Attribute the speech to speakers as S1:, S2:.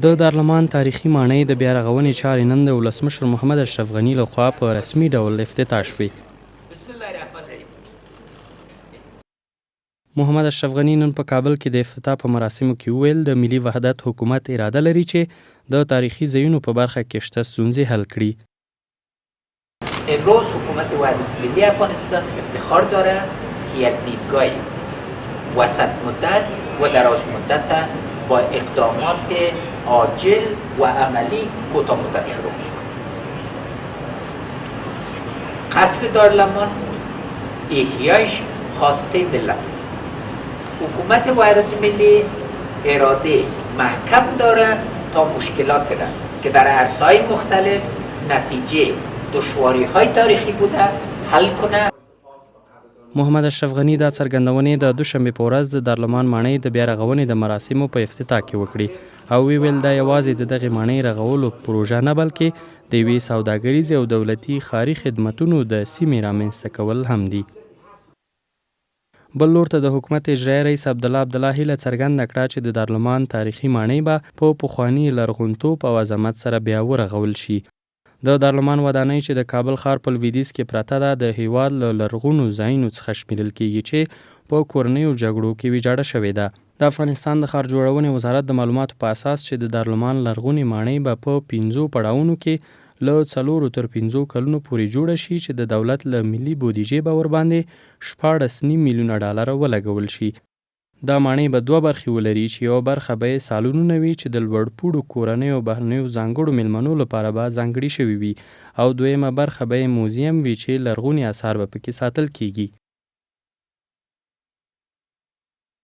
S1: د دارلمان تاریخي ماڼۍ د بیا رغونې چارې نن د ولسمشر محمد اشرف غني له خوا په رسمي ډول افتتاح شوې. محمد اشرف غني نن په کابل کې د افتتاح په مراسمو کې وویل، د ملي وحدت حکومت اراده لري چې د تاریخي ځایونو په برخه کې شته ستونزې حل کړي.
S2: امروز حکومت وحدت ملی افغانستان افتخار داره که یک دیدگاه وسط مدت و دراز مدت با اقدامات عاجل و عملی کوتاه مدت شروع میکنه. قصر دارالمان احیایش خواسته ملت است. حکومت وحدت ملی اراده محکم داره تا مشکلات را که در عرصه‌های مختلف نتیجه دشواری های تاریخی بوده حل کنه.
S1: محمد اشرف غني دا څرګندونې د دوشنبې په ورځ د دارلمان ماڼۍ د بیا رغونې د مراسمو په افتتاح کې وکړې او ویې ویل، دا یوازې د دغې ماڼۍ رغولو پروژه نه بلکې د یوې سوداګریزې او دولتي ښاري خدمتونو د سیمې رامنځته کول هم دي. بل لور ته د حکومت اجرایي رئیس عبدالله عبدالله هیله څرګنده کړه چې د دارلمان تاریخي ماڼۍ به په پخواني لرغونتوب او عظمت سره بیا ورغول شي. د دارلمان ودانۍ چې د کابل ښار په لویدیځ کې پرته ده، د هېواد له لرغونو ځایونو څخه شمېرل کېږي چې په کورنیو جګړو کې ویجاړه شوې ده. د افغانستان د ښار جوړونې وزارت د معلوماتو په اساس چې د دارلمان لرغونې ماڼۍ به په پنځو پړاوونو کې له څلورو تر پنځو کلونو پورې جوړه شي چې د دولت له ملي بودیجې به ورباندې 16 نیم میلیونه ډالره ولګول شي. دا ماڼۍ به دوه برخې ولري چې یوه برخه به یې سالونونه وي چې د لوړپوړو کورنیو او بهرنیو ځانګړو مېلمنو لپاره به ځانګړي شوي وي او دویمه برخه به یې موزیم وي چې لرغوني اثار به پکې ساتل کېږي.